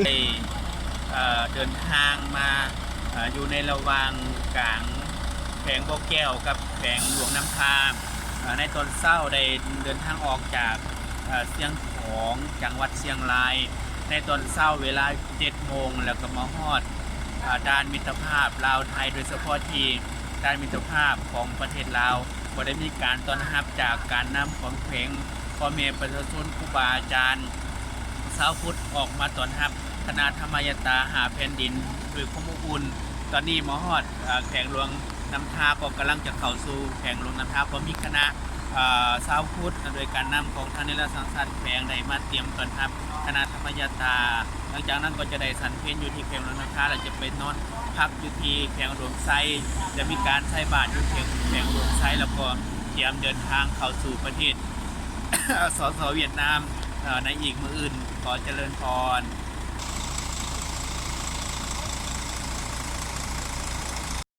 ໄດ້ ເອີ ເດີນທາງມາ ເອີ ຢູ່ໃນລະຫວ່າງກາງແຂວງບໍ່ແກ້ວກັບແຂວງຫຼວງນ້ຳທາ. ເອີ ໃນຕອນເຊົ້າໄດ້ເດີນທາງອອກຈາກ ເອີ ຊຽງຂອງ ຈັງຫວັດຊຽງລາຍ ໃນຕອນເຊົ້າເວລາເຈັດໂມງ ແລ້ວກໍມາຮອດ ເອີ ດ່ານມິດຕະພາບລາວໄທ ໂດຍສະເພາະທີ່ດ່ານມິດຕະພາບຂອງປະເທດລາວ ກໍໄດ້ມີການຕ້ອນຮັບຈາກການນຳຂອງແຂວງ, ພໍ່ແມ່ປະຊາຊົນ, ຄູບາອາຈານ, ຊາວພຸດອອກມາຕ້ອນຮັບຄະນະທຳມະຍາຕາຫ້າແຜ່ນດິນດ້ວຍຄວາມອົບອຸ່ນ. ຕອນນີ້ມາຮອດ ເອີ ແຂວງຫຼວງນ້ຳທາ ກໍກຳລັງຈະເຂົ້າສູ່ແຂວງຫຼວງນ້ຳທາ ກໍມີຄະນະ ເອີ ຊາວພຸດ ໂດຍການນຳຂອງທາງນິລະສັງສາດແຂວງ ໄດ້ມາຕຽມຕ້ອນຮັບຄະນະທຳມະຍາຕາ. ຫຼັງຈາກນັ້ນກໍຈະໄດ້ສັນເພນຢູ່ທີ່ແຂວງຫຼວງນ້ຳທາ ແລ້ວຈະໄປນອນພັກຢູ່ທີ່ແຂວງອຸດົມໄຊ. ຈະມີການໃສ່ບາດຢູ່ແຂວງ, ແຂວງອຸດົມໄຊ ແລ້ວກໍຕຽມເດີນທາງເຂົ້າສູ່ປະເທດ ສສ ຫວຽດນາມ ເອີ ໃນອີກມື້ອື່ນ. ຂໍຈະເລີນພອນ.